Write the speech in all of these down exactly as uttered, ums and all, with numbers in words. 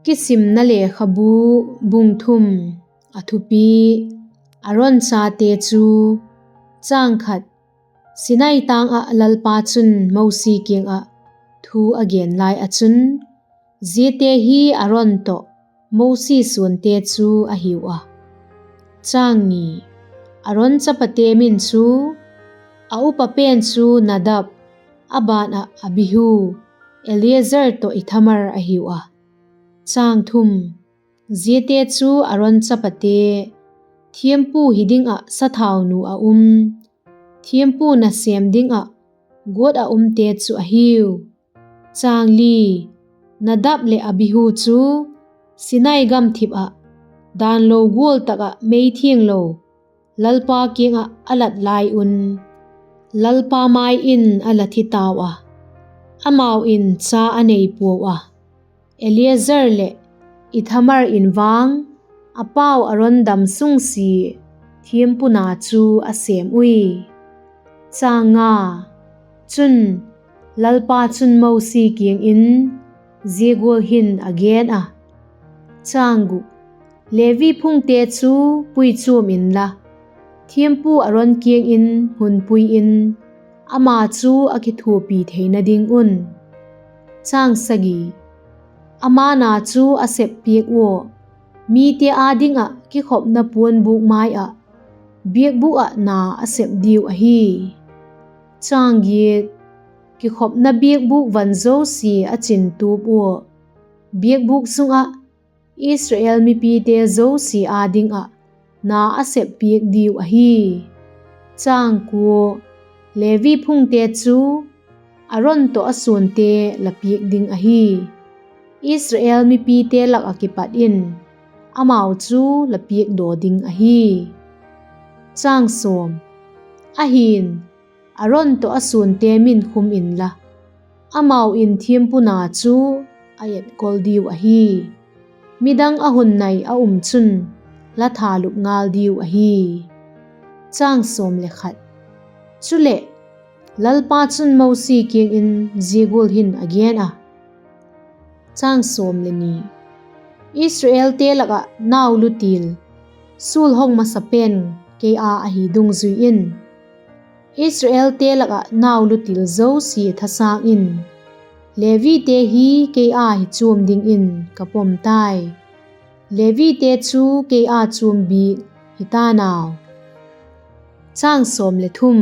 Kisimna Lekhabu, bung thum. A thupi: Aron chate chu. Chang khat. Sinai tâng ah Lalpa chun Mosi kiang ah thu a gen lai ah chun, ziate hi Aron tawh Mosi suante chu a hiu a. Chang ni. Aron chapate min chu: a upa pen chu Nadab, a ban ah Abihu, Eleazar tawh Ithamar a hiu a. Chang thum. Ziate chu Aron chapate, thiampu hi ding ah sathaunu a um, thiampu nasêm ding ah guat ah umte chu a hiu. Chang li. Nadab leh Abihu chu Sinai gamthip ah dan lo gual tak ah mei thianglo Lalpa kiang ah a lat lai un, Lalpa mai in a la thi tau a, amau in cha a nei puau a. Eleazar leh Ithamar in vang a pau Aron damsung sia thiampu na chu a sêm ui. Chang nga. Chun, Lalpa chun Mosi kiang in zia gual hin a gen a: Chang guk. Levi phungte chu pui chuam inla, thiampu Aron kiang in hun pui in, ama chu a kithuapi theina ding un. Chang sagi. Ama na chu a sep piak ua, mite â ding ah kikhopna puanbûk mai ah biakbûk ah na a sep diu ahi. Chang giat. Kikhopna biakbûk van zosia a chin tup ua, biakbûk sung ah Israel mipite zosia â ding ah na a sep piak diu ahi. Chang kua. Levi phungte chu Aron tawh a suante la piak ding ahi. Israel mipite lak ah kipat in amau chu la piak daw ding ahi. Chang sawm. Ahi'n, Aron tawh a suante min khum inla, amau in thiampu na chu a etkol diu ahi. Midang a hun nai a um chun la thalup ngal diu ahi. Chang sawm le khat. Chuleh, Lalpa chun Mosi kiang in zia gual hin a gen a: Chang sawm le ni. Israelte lak ah nau lutil, sul hong masa pen kei â ahi dungzui in, Israelte lak ah nau lutil zosia thasâng in, Levite hi kei â hi chuam dingin ka pom tai. Levite chu kei â chuam bik hi ta'n au. Chang sawm le thum.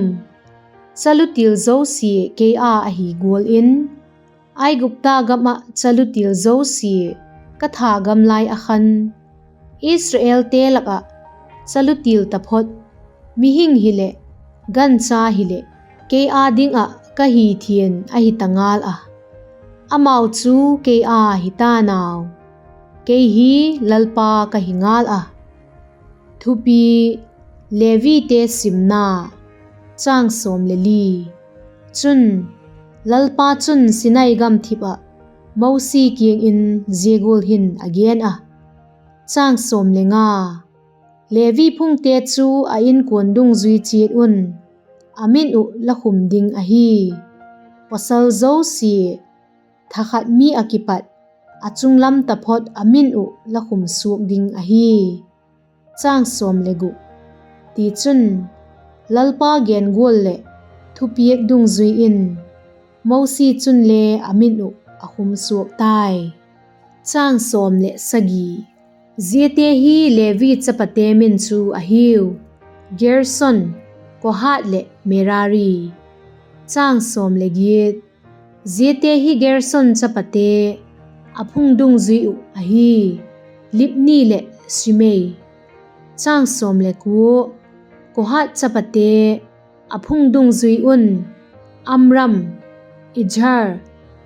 Cha lutil zosia kei â ahi gual in, Aigupta gam ah cha lutil zosia ka tha gam lai ah khan, Israelte lak ah cha lutil taphot, mihing hileh, gancha hileh, kei â ding ah ka hithian ahi ta ngal a, amau chu kei â hi ta'n au. Kei hi Lalpa ka hi ngal a. Thupi: Levite simna. Chang sawm le li. Chun, Lalpa chun Sinai gamthip ah Mosi kiang in zia gual hin a gen a: Chang sawm le nga. Levi phungte chu a inkuan dungzui chiat un a min uh la khum ding ahi. Pawsal zosia, thakhat mi ah kipat, a chunglam taphot a min uh la khum suak ding ahi. Chang sawm le guk. Tichun, Lalpa gen gual leh thupiak dungzui in Mosi chunle a min uh a khum suak tai. Chang sawm le sagi. Ziate hi Levi chapate min chu a hiu: Gerson, Kohat leh Merari. Chang sawm le giat. Ziate hi Gerson chapate a phung dungzui uh ahi: Libni leh Simei. Chang sawm le kua. Kohat chapate a phung dungzui un Amram, Izhar,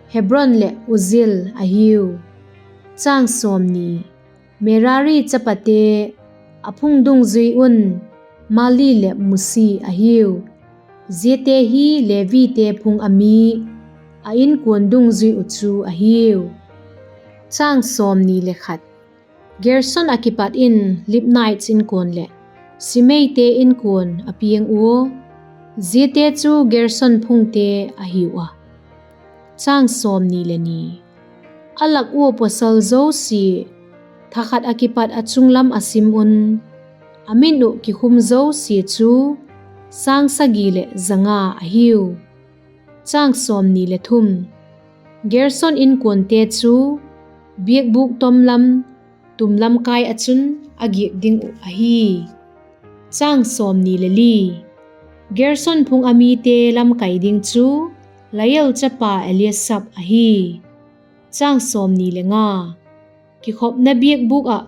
Hebron leh Uzziel a hiu. Chang sawmni. Merari chapate a phung dungzui un Mahli leh Musi a hiu. Ziate hi Levite phung a mi, a inkuan dungzui uh chu a hiu. Chang sawmni le khat. Gerson ah kipat in Libnite inkuan leh Simeite inkuan a piang ua, ziate chu Gerson phungte a hiu a. Chang sawmni le ni. A lak ua pawsal zosia, tha khat ah kipat a chunglam a sim un, a min uh kikhum zosia chu sâng sagi leh za nga ahiu. Gerson inkuante chu biakbûk tom lam, tum lam kai ah chun a giak ding uh ahi. Gerson phung a mite lamkai ding chu Lael chapa Eliasaph ahi. Kikhopna biakbûk ah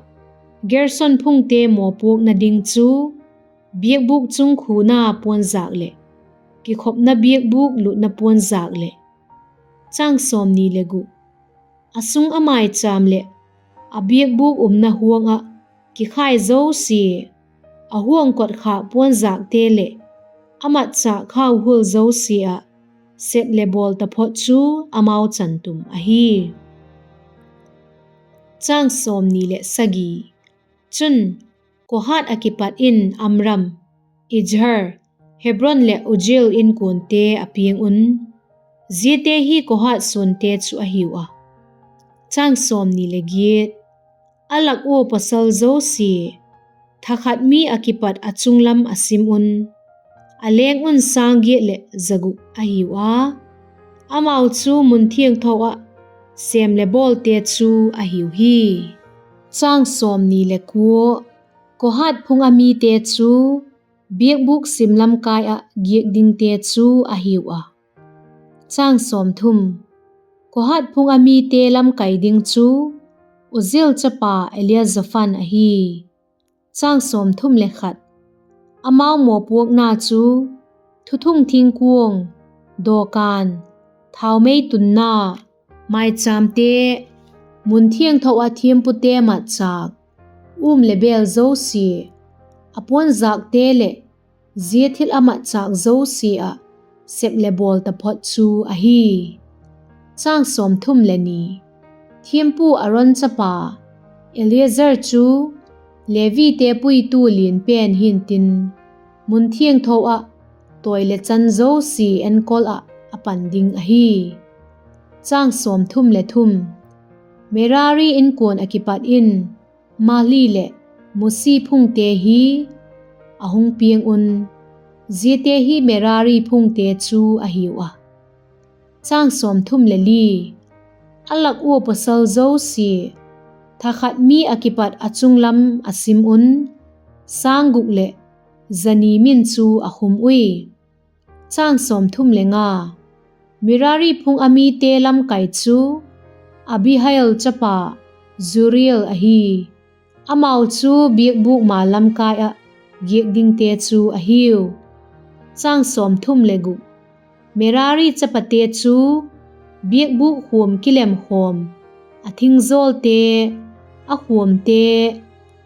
Gerson phungte mawpuakna ding chu biakbûk chung khuna puanzâk leh kikhopna biakbûk lutna puanzâk leh, a sung a maichâm leh a biakbûk umna huang ah kikhai zosia, a huang kotkhâk puanzâkte leh a matchâk khauhual zosia ah sep leh bawl taphot chu amau chan tum ahi. Chun, Kohath ah kipat in Amram, Izhar, Hebron leh Uzziel inkuante a piang un; ziate hi Kohath suante chu a hiu a. A lak ua pawsal zosia, tha khat mi ah kipat a chunglam a sim un, a leng un sâng giat leh za guk a hiu a; amau chu mun thiangtho ah sêm leh bawlte chu a hiu hi. Kohath phung a mite chu biakbûk sim lam kai ah giak dingte chu a hiu a. Kohath phung a mite lamkai ding chu Uzziel chapa Eliazaphan ahi. Amau mawpuakna chu thuthung thingkuang, dawkan, thaumei tunna, maichâmte, mun thiangtho ah thiampute matchâk, um leh bêl zosia, a puanzâkte leh zia thil a matchâk zosia ah sep leh bawl taphot chu ahi. Thiampu Aron chapa Eleazar chu Levite puitu lian pen hi'ntin, mun thiangtho ah tawi le chan zosia enkol ah a pan ding ahi. Merari inkuan ah kipat in Mahli leh Musi phungte hi a hung piang un, ziate hi Merari phungte chu a hiu a. A lak ua pawsal zosia, tha khat mi ah kipat a chung lam a sim un, sâng guk leh za ni min chu a khum ui. Merari phung a mite lamkai chu Abihail chapa Zuriel ahi; amau chu biakbûk mal lam kai ah giak dingte chu a hiu. Merari chapate chu biakbûk khuam kilemkhawm, a thingzawlte, a khuamte,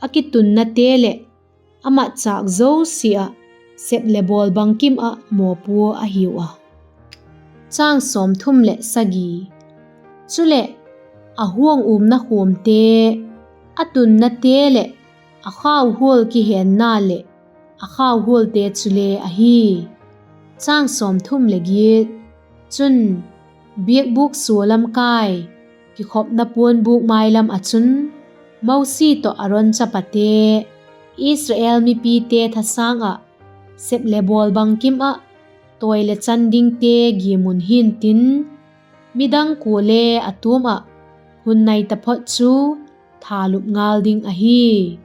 a kitunnate leh a matchâk zosia ah sep leh bawl bangkim ah mawpua a hiu a. Chuleh, a huang umna khuamte, a tunnate leh a khauhual kihenna leh a khauhualte chule ahi. Chun, biakbûk sua lam kai, kikhopna puanbûk mai lam ah chun Mosi tawh Aron chapate, Israel mipite thasâng ah sep leh bawl bangkim ah tawi le chan dingte giamun hi'ntin, midang kuale a tuam ah hun nai taphot chu thalup ngal ding ahi.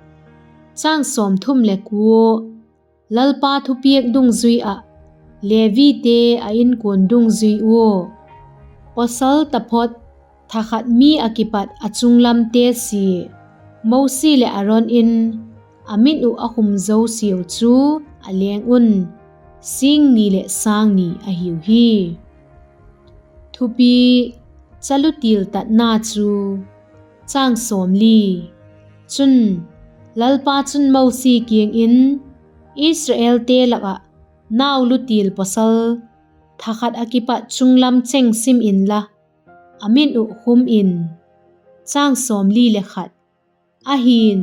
Lalpa thupiak dungzui ah Levite a inkuan dungzui ua pawsal taphot tha khat mi ah kipat a chung lamte sia Mosi leh Aron in a mit uh a khum zosiau chu a leng un sîng ni leh sâng ni a hiu hi. Thupi: Cha lu til tatna chu. Chun, Lalpa chun Mosi kiang in, Israelte lak ah nau lu til pawsal tha khat ah kipat chung lam cheng sim inla, a min uh khum in. Ahi'n,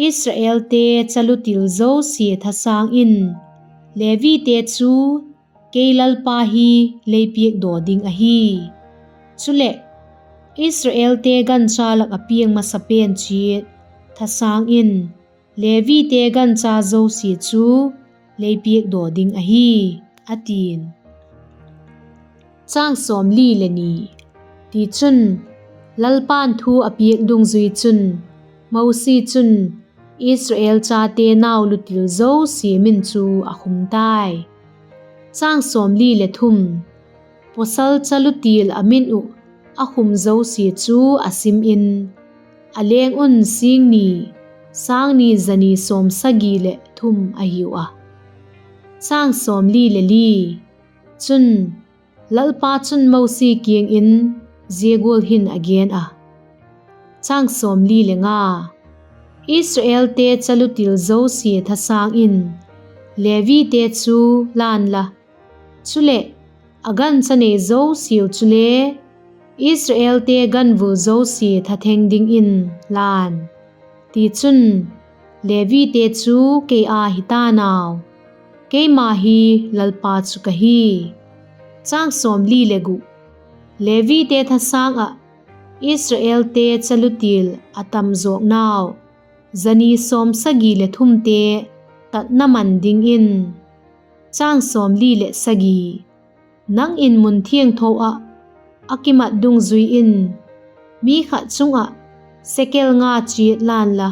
Israelte cha lu til zosia thasâng in Levite chu kei Lalpa hi lei piak daw ding ahi. Chuleh, Israelte gancha lak ah piang masa pen chiat thasâng in Levite gancha zosia chu lei piakdaw ding ahi, a ti'n. Tichun, Lalpa'n thu a piak dungzui chun Mosi chun Israel chate nau lutil zosia min chu a khum tai. Pawsal cha lutil a min uh a khum zosia chu a sim in, a leng un sîng ni, sâng ni za ni sawmsagi leh thum a hiu a. Chun, Lalpa chun Mosi kiang in zia gual hin a gen a: Israelte cha lutil zosia thasâng in Levite chu lân la, chuleh, a gancha nei zosiau chule Israelte ganvul zosia thatheng dingin lân; tichun, Levite chu kei â hi ta'n au; keima hi Lalpa chu ka hi. Levite thasâng ah Israelte cha lutil a tamzawknau za ni sawmsagi leh thumte tatna man dingin. Nang in mun thiangtho ah a kimat dungzui in mi khat chung ah sekel nga chiat lân la,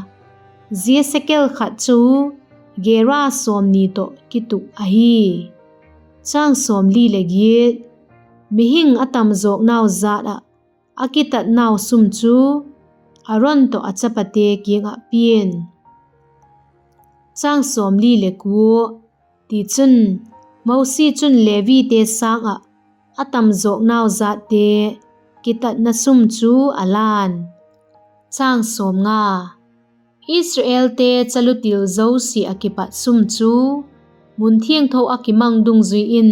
zia sekel khat chu gera sawmni tawh kituk ahi. Mihing a tamzawknau jat ah a kitatnau sum chu Aron tawh a chapate kiang ah pia'n. Tichun, Mosi chun Levite sâng ah a tamzawknau jatte kitatna sum chu a lân. Israelte cha lutil zosia ah kipat sum chu mun thiangtho ah kimang dungzui in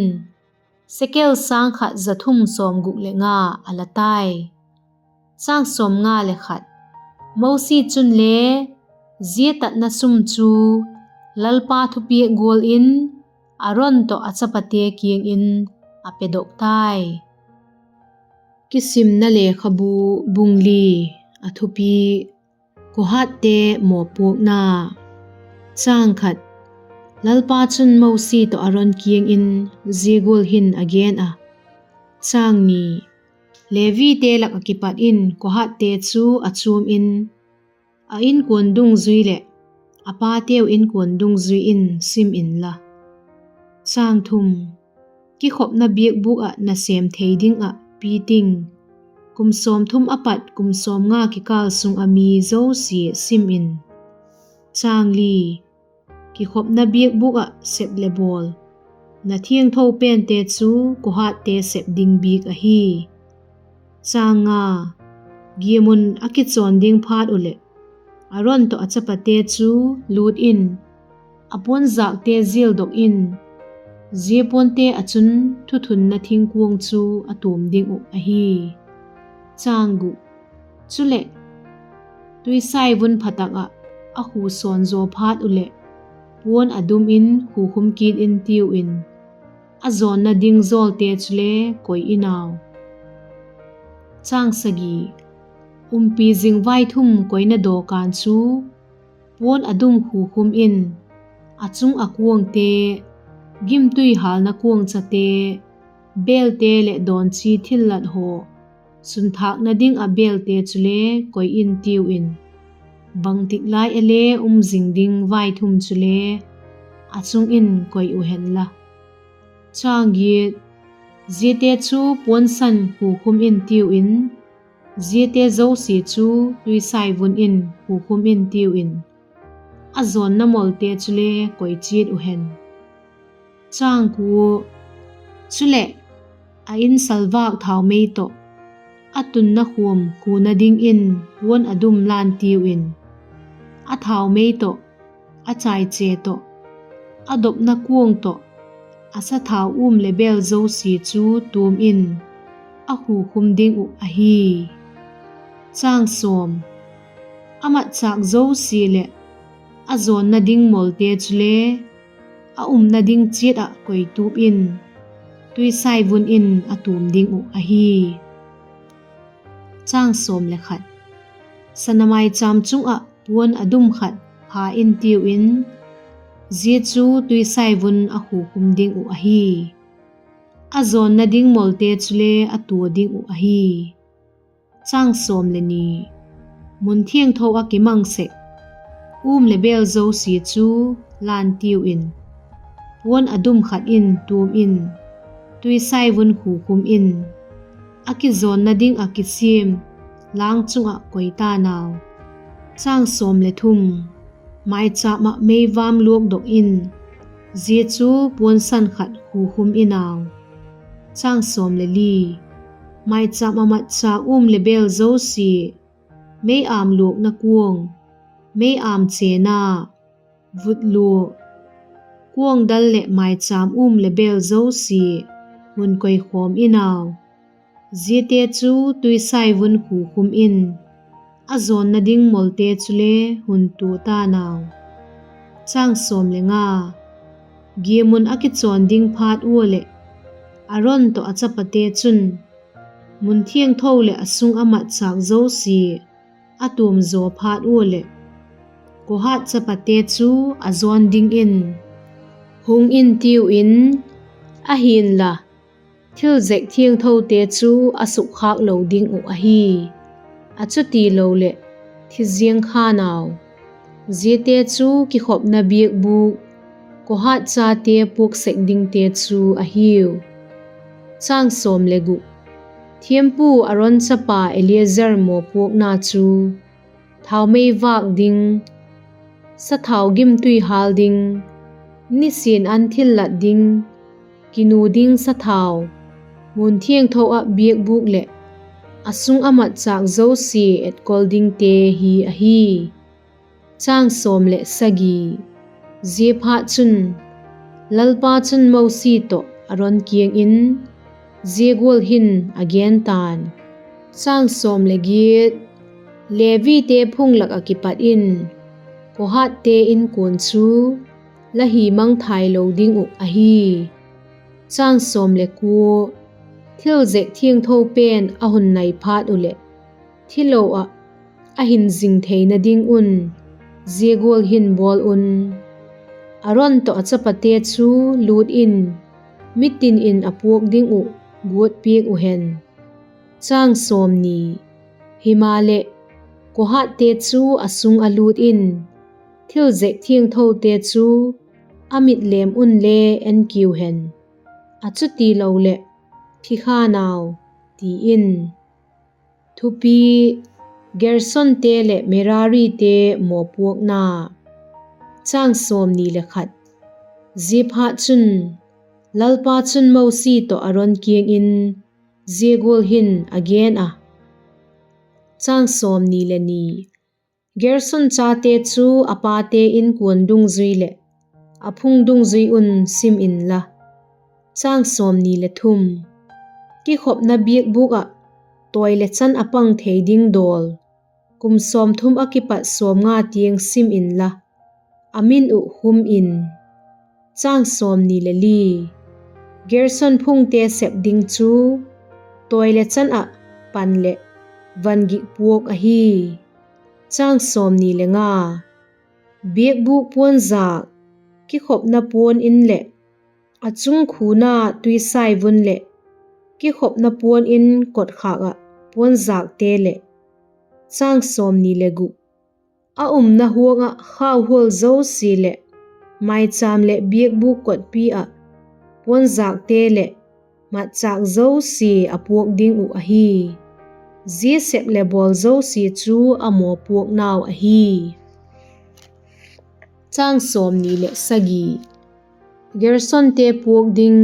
sekel sâng khat za thum sawmguk leh nga a la tai. Mosi chunle zia tatna sum chu Lalpa thupiak gual in Aron tawh a chapate kiang in a pedok tai. Kisimna Lekhabu, bung li. A thupi: Kohathte mawpuakna. Lalpa chun Mosi tawh Aron kiang in zia gual hin a gen a: Levite lak ah kipat in Kohathte chu a chuam in, a inkuan dungzui leh a pateu inkuan dungzui in sim inla. Kikhopna biakbûk ah nasêm thei ding ah piting, kum sawmthum a pat kum sawmnga kikâl sung ah mi zosia sim in. Kikhopna biakbûk ah sep leh bawl, na thiangtho pente chu Kohathte sep ding bik ahi. Giamun a kichawn ding phat uh leh, Aron tawh a chapate chu lût in, a puanzâkte zialdok in, zia puante ah chun thuthunna thingkuang chu a tuam ding uh ahi. Chuleh, tuisai vun pha tak ah a khu sawn zaw phat uh leh, puan a dum in khukhum kit intiu in, a zawnna ding zawlte chule koi in au. Umpi zing vaithum koina dawkan chu puan a dum khukhum in, a chung ah kuangte, gimtui hâlna kuangchate, bêlte leh dawnchi thillat haw, sunthâkna ding ah bêlte chule koi intiu in, bangtik lai ah le um zing ding vaithum chule a chung in koi uh henla. Ziate chu puansan khukhum intiu in, ziate zosia chu tuisai vun in khukhum intiu in, a zawnna molte chule koi chiat uh hen. Chuleh, a insalvâk thaumei tawh, a tunna khuam khuna dingin puan a dum lântiu in, a thaumei tawh, a chaiche tawh, a dopna kuang tawh, a sathau um leh bêl zosia chu tuam in, a khukhum ding uh ahi. A matchâk zosia leh a zawnna ding molte chule a umna ding chiat ah koitup in, tuisai vun in a tuam ding uh ahi. Chang sawm le khat. Sana maichâm chung ah puan a dum khat pha intiu in, zia chu tuisai vun a khukhum ding uh ahi. A zawnna ding molte chule a tua ding uh ahi. Chang sawm le ni. Mun thiangtho ah kimang sek, um leh bêl zosia chu lân tiu in, puan a dum khat in tuam in, tuisai vun khukhum in, a kizawnna ding ah kisiam lâng chung ah koi ta'n au. Chang sawm le thum. Maichâm ah meivam luakdok in, zia chu puansan khat khukhum in au. Chang sawm le li. Maichâm ah matchâk um leh bêl zosia, mei-âm luakna kuang, mei-âm chêna, vutlua, kuangdal leh maichâm um leh bêl zosia hun koikhawm in au. Ziate chu tuisai vun khukhum in, a zawnna ding molte chule hun tua ta'n au. Chang sawm le nga. Giamun a kichawn ding phat ua leh, Aron tawh a chapate chun mun thiangtho leh a sung a matchâk zosia a tuam zaw phat ua leh, Kohat chapate chu a zawn dingin hung intiu in, ahi'n la, thil zek thiangthote chu a sukkhâk lo ding uh ahi. A chutiloleh, thi ziang kha'n au. Ziate chu kikhopna biakbûk, Kohat chate puak sek dingte chu ahiu. Chang sawm le guk. Thiampu Aron chapa Eleazar mawpuakna chu thaumei vâk ding, sathau gimtui hâl ding, nisin an thillat ding, kinu ding sathau, mun thiangtho ah biakbûk leh a sung a matchâk zosia etkol dingte hi ahi. Chang sawm leh sagi. Ziaphatchun, Lalpa chun Mosi tawh Aron kiang in zia gual hin a gen ta'n: Chang sawm le giat. Levite phung lak ah kipat in Kohatte inkuan chu la hi mangthailo ding uh ahi. Chang sawm le kua. Thil zek thiangtho pen a hun nai phat uh leh, thilo ah a hin zing theina ding un zia gual hin bawl un: Aron tawh a chapate chu lût in, mitin in a puak ding uh guat piak uh hen. Chang sawmni. Himaleh, Kohatte chu a sung a lût in, thil zek thiangthote chu a mitlêm un le en kiu hen, a chutiloleh, thi kha'n au, ti in. Thupi: Gersonte leh Merarite mawpuakna. Chang sawmni le khat. Ziaphatchun, Lalpa chun Mosi tawh Aron kiang in zia gual hin a gen a: Chang sawmni le ni. Gerson chate chu a pate inkuan dungzui leh a phung dungzui un sim inla. Chang sawmni le thum. Kikhopna biakbûk ah tawi le chan a pang thei ding dawl, kum sawmthum ah kipat sawmnga tiang sim inla, a min uh khum in. Chang sawmni le li. Gerson phungte sep ding chu tawi le chan ah pan leh van gik puak ahi. Chang sawmni le nga. Biakbûk puanzâk, kikhopna puan in leh a chung khuna tuisai vun leh kikhopna puan in kotkhâk ah puanzâkte leh. Chang sawmni le guk. A umna huang ah khauhual zosia leh maichâm leh biakbûk kotpi ah puanzâkte leh matchâk zosia a puak ding uh ahi. Zia sep leh bawl zosia chu a mawpuaknau ahi. Chang sawmni le sagi. Gersonte puak ding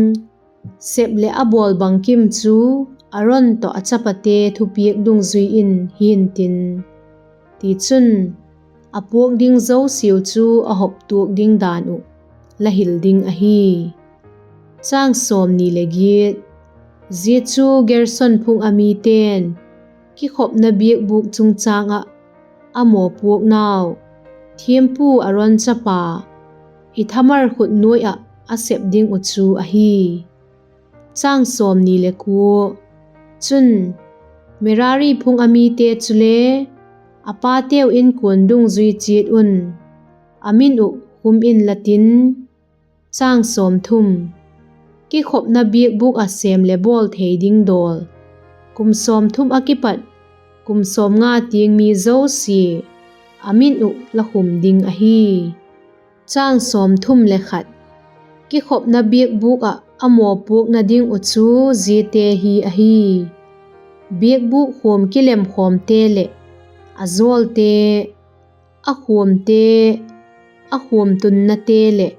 sep leh a bawl bangkim chu Aron tawh a chapate thupiak dungzui in hi'ntin; tichun, a puak ding zosiau chu a hoptuak ding dan uh la hil ding ahi. Chang sawmni le giat. Zia chu Gerson phung a mite'n kikhopna biakbûk chungchâng ah a mawpuaknau, thiampu Aron chapa Ithamar khut nuai ah a sep ding uh chu ahi. Chang sawmni le kua. Chun, Merari phung a mite chule a pateu inkuan dungzui chiat un a min uh khum inla tin. Kikhopna biakbûk ah sêm leh bawl thei ding dawl, kum sawmthum ah kipat kum sawmnga tiang mi zosia a min uh la khum ding ahi. Kikhopna biakbûk ah a mawpuakna ding uh chu ziate hi ahi: biakbûk khuam kilemkhawmte leh a jawlte, a khuamte, a khuam tunnate leh,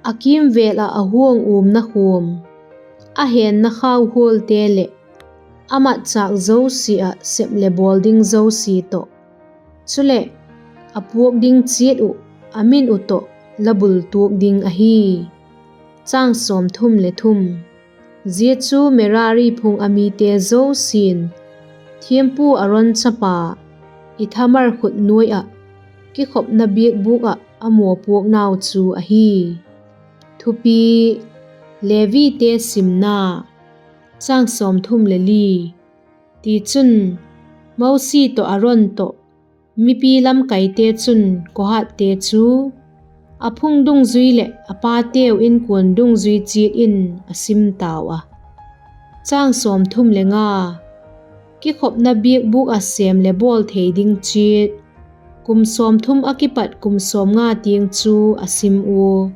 a kîmvêl ah a huang umna khuam, a henna khauhualte leh a matchâk zosia ah sep leh bawl ding zosia tawh; chuleh, a puak ding chiat uh a min uh tawh la bul tuak ding ahi. Zia chu Merari phung a mite zosia'n thiampu Aron chapa Ithamar khut nuai ah kikhopna biakbûk ah a mawpuaknau chu ahi. Thupi: Levite Simna. Tichun, Mosi tawh Aron tawh mipi lamkaite chun Kohathte chu a phung dungzui leh a pateu inkuan dungzui chiat in a sim tau a. Kikhopna biakbûk ah sêm leh bawl thei ding chiat, kum sawmthum ah kipat kum sawmnga tiang chu a sim ua.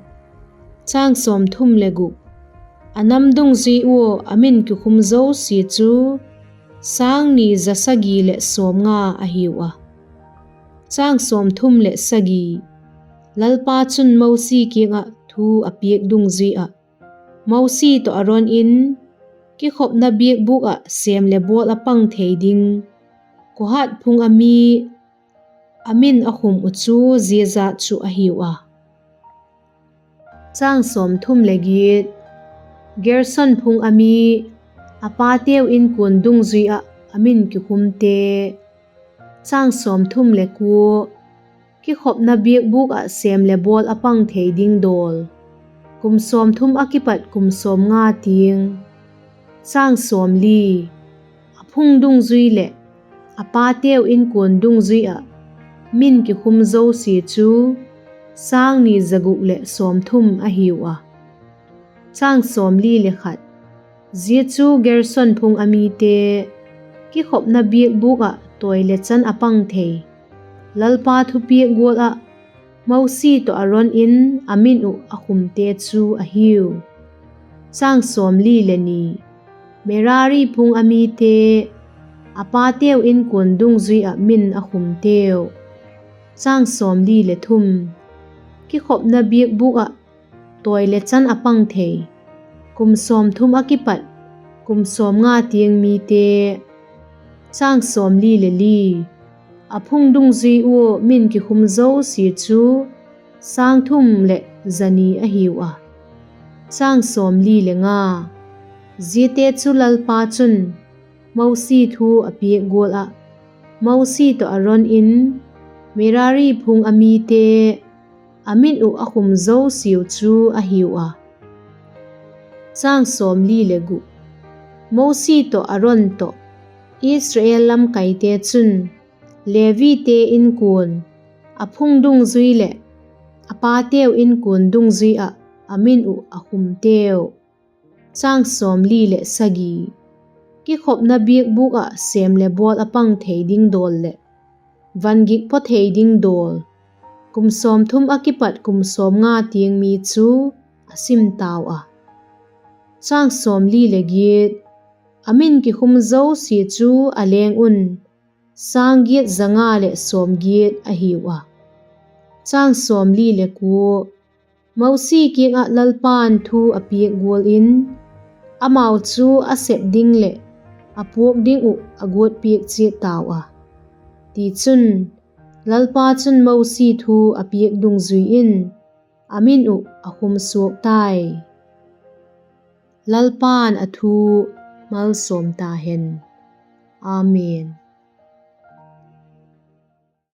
A nam dungzui ua a min kikhum zosia chu sâng ni za sagi leh sawmnga ahiu a. Lalpa chun Mosi kiang ah thu a piak dungzui ah, Mosi tawh Aron in kikhopna biakbûk ah sêm leh bawl a pang thei ding Kohath phung a mi a min a khum uh chu zia jat chu ahiu a. Gerson phung a mi, a pateu inkuan dungzui ah a min kikhumte. Kikhopna biakbûk ah sêm leh bawl a pang thei ding dawl, kum sawmthum ah kipat kum sawmnga tiang. A phung dungzui leh a pateu inkuan dungzui ah min kikhum zosia chu sâng ni za guk leh sawmthum ahiu a. Zia chu Gerson phung a mite, kikhopna biakbûk ah tawi le chan a pang thei, Lalpa thupiak gual ah Mosi tawh Aron in a min uh a khumte chu ahiu. Merari phung a mite, a pateu inkuan dungzui ah min a khumteu. Kikhopna biakbûk ah tawi le chan a pang thei, kum sawmthum ah kipat kum sawmnga tiang mite. A phung dungzui ua min kikhum zosia chu sâng thum leh za ni ahiu a. Ziate chu Lalpa chun Mosi thu a piak gual ah Mosi tawh Aron in Merari phung a mite a min uh a khum zosiau chu ahiu a. Mosi tawh Aron tawh Israel lamkaite chun Levite inkuan, a phung dungzui leh a pateu inkuan dungzui ah a min uh a khumteu. Kikhopna biakbûk ah sêm leh bawl a pang thei ding dawl leh van gik paw thei ding dawl, kum sawmthum ah kipat kum sawmnga tiang mi chu a sim tau a. A min kikhum zosia chu a leng un sâng giat za nga leh sawmgiat ahiu a. Mosi kiang ah Lalpa'n thu a piak gual in, amau chu a sep ding leh a puak ding uh a guat piak chiat tau a. Tichun, Lalpa chun Mosi thu a piak dungzui in a min uh a khum suak tai. Lalpa'n a thu malsawm ta hen. Amen.